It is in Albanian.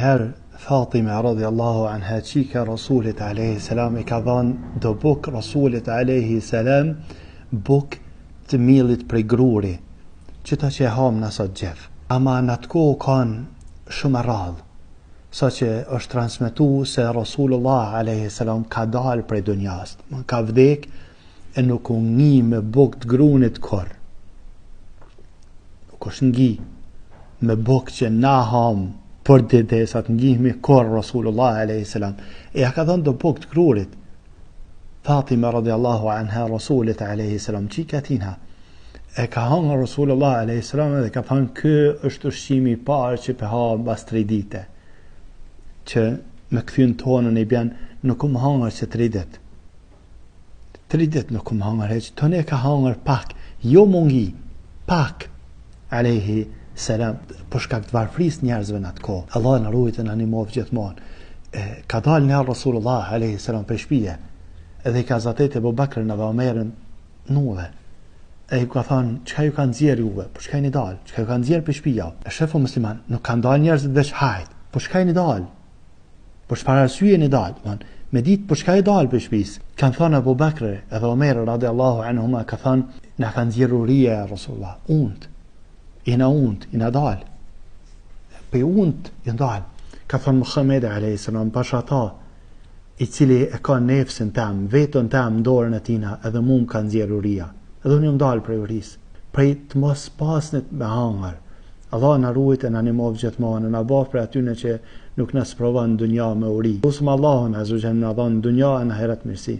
Her Fatima radiallahu anha çika e Rasulit alejhi selam i ka dhanë do bukë Rasulit alejhi selam bukë të millit prej gruri, qëta që e hamë na sot gjithë. Ama në atë kohë kanë shumë e rrallë, saqë është transmetu se Rasulullah alejhi selam ka dalë prej dunjas, ka vdek e nuk u ngi me bukë të grunit kurrë. Nuk është ngi me bukë që na hamë për ditë derisa të ngihmi kurrë Rasulullah a.s. E ja ka dhënë do bukë të grurit. Fatima radiallahu anha Rasulit a.s. Çika e tina. E ka hangër Rasulullah a.s. dhe ka thënë ky është ushqimi i parë që pe ha mbas tri dite. Që me kthy n'tonën i bjen nuk kum hangër që tri ditë. Tri ditë nuk kum hangër hiç, tani e ka hangër pak, jo m'u ngi, pak, alejhi selam, për shkak të varfrisë njerëzve në atë kohë. Allah na rujt e na nimoftë gjithmonë. E, ka dalë një Rasulullah, alejhi selam, prej shpije, edhe i ka zatet Ebu Bekrin edhe Omerin n'udhë. E ju ka thonë, çka ju ka nxjerrë juve, për çka jeni dalë, çka ju ka nxjerrë prej shpija. E sheh o musliman, nuk kanë dalë njerëzit veç hajt, për çka jeni dalë, Për çfarë arsye jeni dalë? Domthon, me ditë për çka je dalë prej shtëpisë. Kanë thënë Abu Bekri edhe Omer radiallahu anhuma ka thënë, na ka nxjerrë uria ja Rasulullah, unt. Jena unt, jena dalë. Prej unt janë dalë. Ka thënë Muhamedi alayhis salam pasha ata i cili e ka nefsin tem, vetën tem në dorën e tina, edhe mu më ka nxjerrë uria. Edhe unë jam dalë prej urisë. Prej të mos pasnit me hangër. Allah na ruajt e na nimoftë gjithmonë e na baftë prej atyne që nuk na sprovon në dunja me uri. Lusim Allahun azze ve xhel me na dhanë në dunja e në ahiret mirësi.